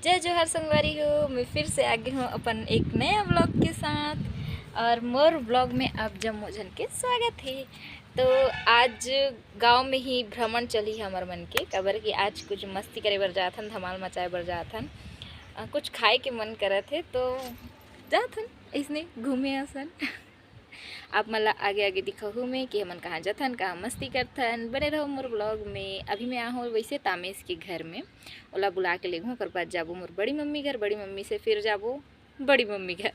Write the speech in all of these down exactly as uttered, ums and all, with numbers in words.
जय जोहार संगवारी हो, मैं फिर से आ गई हूँ अपन एक नया व्लॉग के साथ। और मोर व्लॉग में आप जम्मो झन के स्वागत है। तो आज गांव में ही भ्रमण चली है हमर मन के, काबर कि आज कुछ मस्ती करे बर जात हन, धमाल मचाए बर जात हन। अ, कुछ खाए के मन करत है तो जात हन इसने घूमे असन। आप मन ला आगे आगे दिखाहू मैं कि हमन कहाँ जाथन, कहाँ मस्ती करथन। बने रहो मोर व्लॉग में। अभी मैं आहूँ वैसे तामेश के घर में, ओला बुला के लेगहूँ, ओकर बाद जाबो मोर बड़ी मम्मी घर, बड़ी मम्मी से फिर जाबो बड़ी मम्मी घर।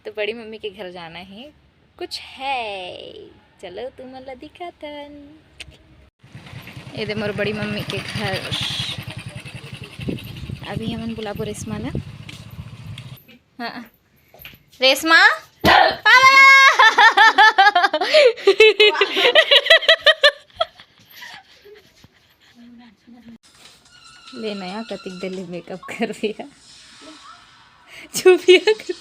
तो बड़ी मम्मी के घर जाना है, कुछ है, चलो तुमन ला दिखाथन। ये दे मोर बड़ी मम्मी के घर। अभी हमन बुलाबो रेशमा ला। हाँ। रेशमा, आ ला। ले नया कतिक देर ले मेकअप करबे या। चुपिया कर।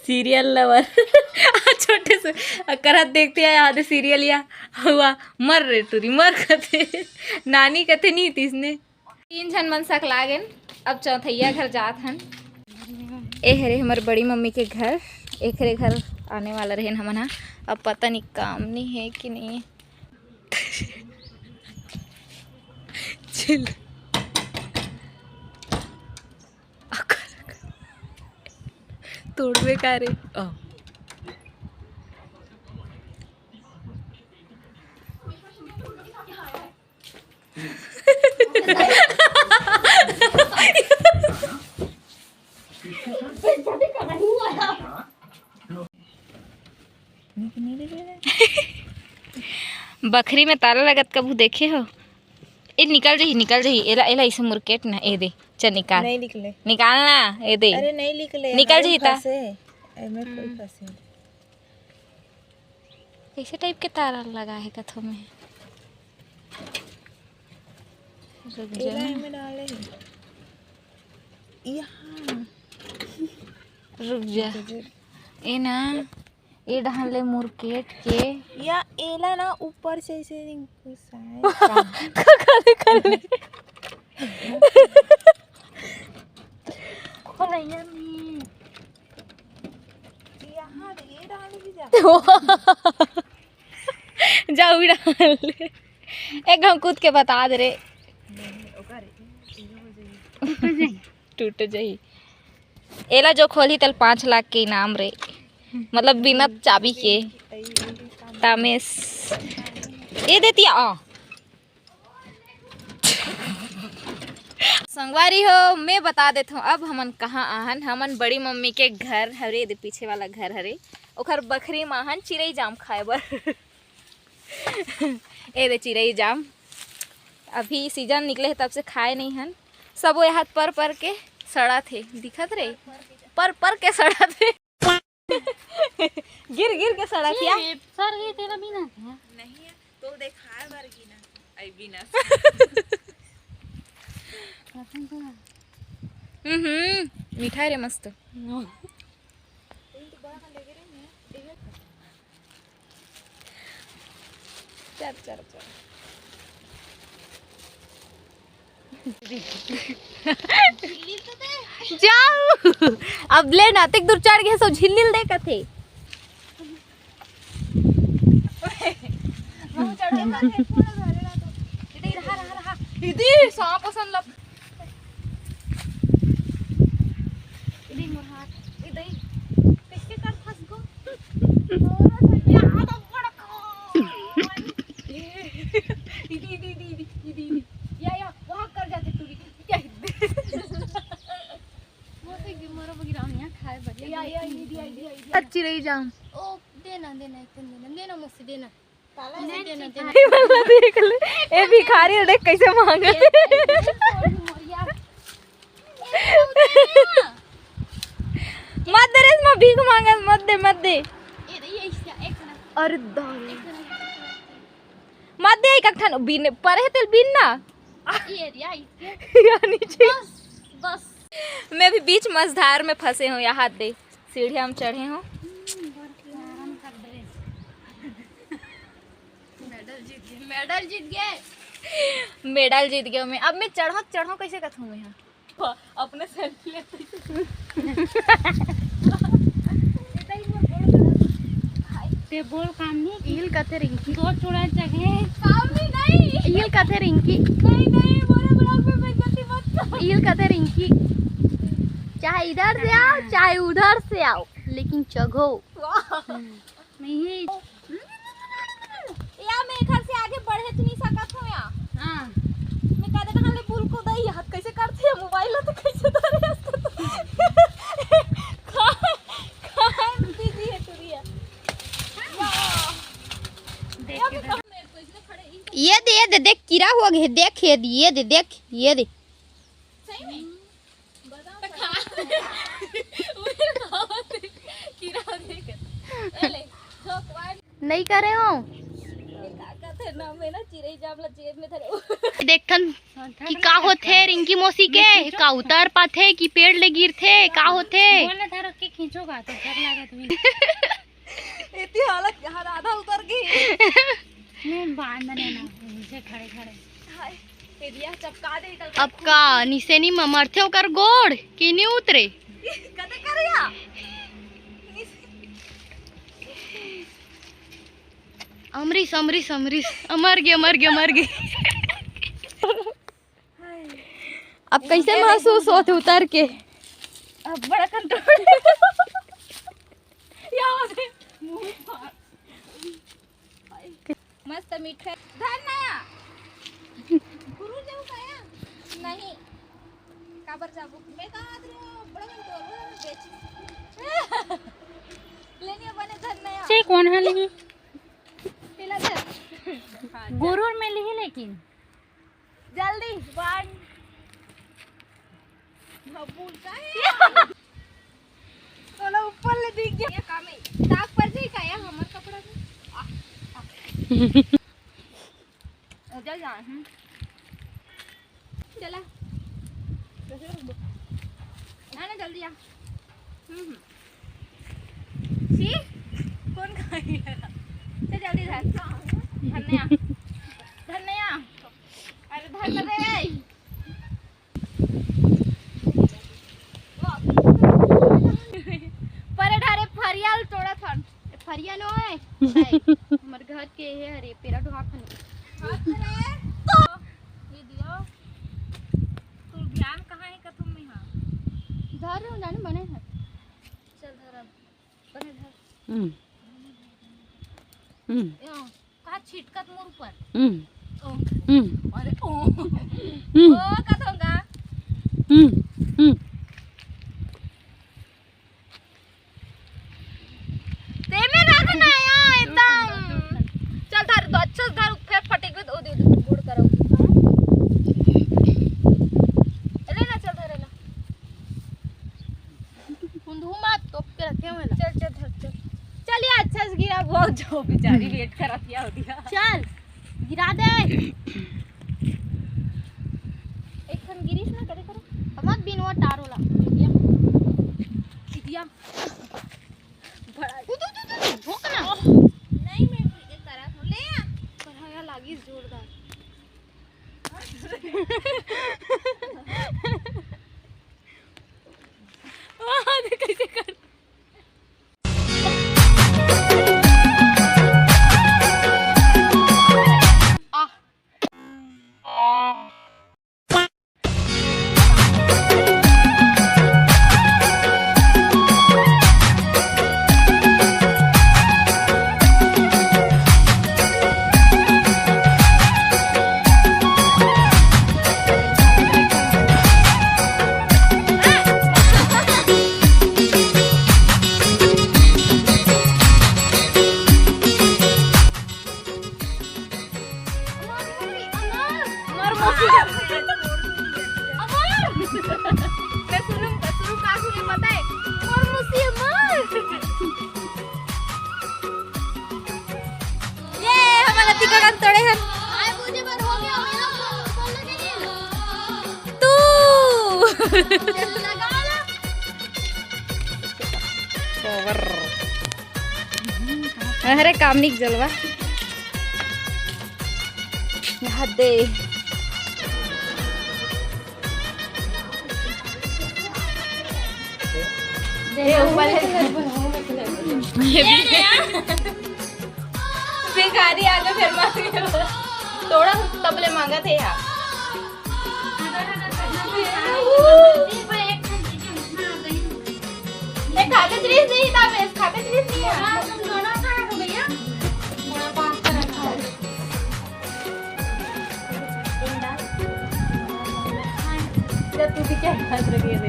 Serial lover. आ छोटे से अकरत देखते हैं याद सीरियल या हुआ। मर रे टूरी, मर कथे। नानी कथे नहीं तीसने। तीन झन मन सकला गेन, अब चौथैया घर जात हन। ए हरे हमर बड़ी मम्मी के घर, एकरे घर आने वाला रहेन हमन हा। अब पता नहीं काम नहीं है कि नहीं। चल। तोड़बे का रे? ओ। बखरी में ताला लगत कभू देखे हो? ए निकल जही, निकल जही। एला, एला इसे मुरकेट ना, ए दे। चल निकाल। नहीं निकले। निकाल ना, ए दे। अरे नहीं निकले। निकल जही ता। फंसे। एमे फूल फंसे। कैसे टाइप के तारा लगा है कथो में? रुक जा एला ना। एमे डाले है। यहाँ। रुक जा। ए ना, ए डहन ले मुरकेट के। या एला ना ऊपर से ऐसे घुसाए। कर ले, कर ले। खोलैया में। यहाँ रे, ये डाल भी जा। जा उड़ा ले। एक हम कूद के बता दे रे। टूट जाई। एला जो खोली तल पाँच लाख के इनाम रे, मतलब बिना चाबी के। तामेश, ये देती आ। संगवारी हो, मैं बता देत हूँ अब हमन कहाँ आहन। हमन बड़ी मम्मी के घर हरे, दे पीछे वाला घर हरे, ओखर बखरी म आहन चिरई जाम खाए बर। ए दे चिरई जाम, अभी सीजन निकले है तब से खाए नहीं हन। सबो यहाँ पर पर के सड़त हे, दिखत रे, पर पर के सड़त हे। गिर गिर के सड़त हे। सर गई तेरा बिना। नहीं है, तो देखाए बर गिना, आई बिना। हम्म, मीठा रे मस्त। चल, चल, चल। जाओ। अब ले ना, तेक दूर चढ़ गए सो झिल्लिल दे कथे। दीदी, सांप असन लप। इदी मोर हाथ, इदी। कैसे कर फंस गो? इदी, इदी, इदी, इदी, इदी, इदी। या, या, वहाँ कर जाते तू भी। या, इदी। वो तो गिर मरो बगी राम यहाँ खाए बढ़िया। या, या, इदी, इदी, इदी। अच्छी रही जाऊँ। ओ, देना, देना, एकदम देना, देना मुझसे, देना। देख ले, ए भिखारी देख कैसे मांगे। मत दे रे, इसमें भीख मांगे, मत दे, मत दे। अरे दादा। मत दे, एक ठन बीन, परे हे तेल बीन ना। यार नीचे। बस, बस। मैं भी बीच मझधार में फंसे हूँ, यहाँ दे। सीढ़िया में चढ़े हो। हम्म, बड़ के आराम कर ड्रेस। मेडल जीत गए। मेडल जीत गए मैं। अब मैं चढ़ो चढ़ो कैसे कथूँ मैं? हाँ, अपने सेल्फी लेते। ते बोल काम नहीं। ईल कथे रिंकी। दो चूड़ा जगह। काम भी नहीं। ईल कथे रिंकी। नहीं, नहीं, बोले ब्लॉग में बेइज्जती मत कर। ईल कथे रिंकी। चाहे इधर से आओ, चाहे उधर से आओ, लेकिन चघो। वाह। नहीं। या मैं घर से आगे बढ़े तो नहीं सकत हूँ या। हाँ। मैं कह देना, "ले बुल को दई, हाथ कैसे करते हैं, मोबाइल ला तो कैसे धरे उसको तो।" कहाँ, कहाँ busy है टुरिया। या। देख या के मैं तो कब-, ये दे, ये दे, देख, कीड़ा हुआ है, देख, ये दे, ये दे, देख, ये दे। सही में? नहीं करे हो। देखथन कि का होथे रिंकी मौसी के, का उतर पाथे कि पेड़ ले गिरथे, का होथे। बोले धर के खींचो का तो डर लागत भी। इतनी हालत यहाँ आधा उतर गई। नहीं, बांध देना, नीचे खड़े खड़े। हाय, ए दिया, चपका दे, कल अब का निसेनी म मरथे ओकर गोड़ कि नी उतरे? कते करे या? अमरीश, अमरीश, अमरीश, अमर गे, अमर गे, अमर गे। अब कैसे महसूस होत हे उतर के? अब बड़ा कंट्रोल। या होथे। मस्त मीठा। धर नया। गुरु जाऊ काया? नहीं। काबर जाबो? मैं कहा आत रहो, बड़ा कंट्रोल बेची। लेनिया बने धर नया। से कौन है लेकिन? पीला धर। हाँ, गुरुर में लिही लेकिन। जल्दी, one। भभूल का है? तोला ऊपर ले दिख गया। ये काम है। दाग पड़ जाई का या हमर कपड़ा में? आ, आ। ओ, जल जा, हम्म। चला। ना, ना, जल्दी आ। हम्म, हम्म। सी? कौन खाई है? चल जल्दी धर। धन्या। धन्या। अरे धर ना रे। परे ढारे फरिया ल तोड़त हन। फरिया नो है। हमर घर के हे हरे, पेरा ढोआ खन। हाथ रे। तो ये दिया। तू ध्यान कहाँ है कथम में, हाँ? धर रहे हो, जाने बने है। चल धर अब। बने धर। हम्म। हम्म। यो, का छिटकत मोर ऊपर? हम्म। ओ। हम्म। अरे, ओ। हम्म। ओ, कथम का? हम्म। हम्म। तेमे रख ना या एकदम। चल धर, तो अच्छा से धर, फेर फटेक बे, ओ दे, ओ दे, गोड़ करा। ले ना, चल धर ना। कुंदू मत, तोप के रखे हुए ना। चल, चल, धर, चल। चल, ये अच्छा से गिरा, बहुत जो बेचारी wait करत या हो दिया। चल, गिरा दे। एक खन गिरीश ना, करे, करे। अब मत बिनवा टार होला। चिटिया। बड़ा। उदु, उदु, उदु, झोंक ना। नहीं, मैं ये करा हूँ। ले आ। पर हाँ, यहाँ लागी जोरदार। वाह, देख कैसे कर। अमर मौसी। अमर। मैं सुनूं, सुनूं, का सुनूं, बताए। अमर मौसी, अमर। ये हमारा टीकाकरण तोड़े हैं। आए पूजे पर हो गया, हो गया, बोल दो जी। तू। लगा लो। Over। अरे कामनी के जलवा। यहाँ दे। ए, ऊपर है। ये भी। भिखारी आगे फिर मांगे। थोड़ा तबले मांगा थे यार। ए, खाते चीज नहीं था, बस खाते चीज नहीं है। जब तू भी क्या हाथ रखिए दे।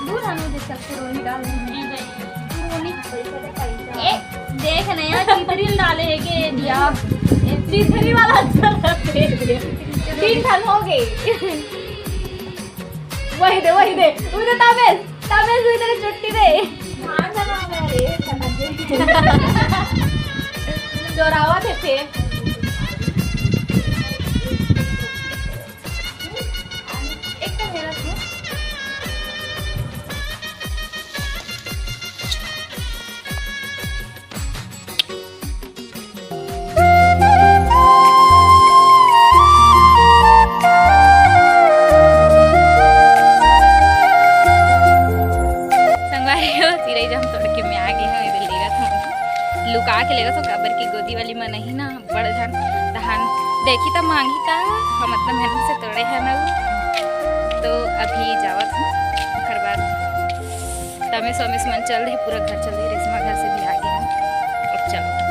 दूर आने दे, चल, फिर वही डाल देंगे। ए, देख ना यार, चिथरी डाले है के दिया। ए, चिथरी वाला अच्छा लगता है। तीन ठन हो गए। वही दे, वही दे। उधर ताबेज, ताबेज उधर चुट्टी दे। चोरावा थे, थे। एक तो मेरा था। संगवारी हो, चिरई जाम तोड़ के मैं आ गे हूँ, एदे लेगत हूँ, लुका के लेगत हूँ, काबर की गोदी वाली मन नहीं ना, बड़ झन तहन देखी त मांगी का, हम अतना मेहनत से तोड़े हैं ना। तो अभी जावत हूँ, ओकर बाद तमेस वमेस मन चल रही, पूरा घर चल रही, रेशमा घर से भी आ गे हूँ। अब चलो।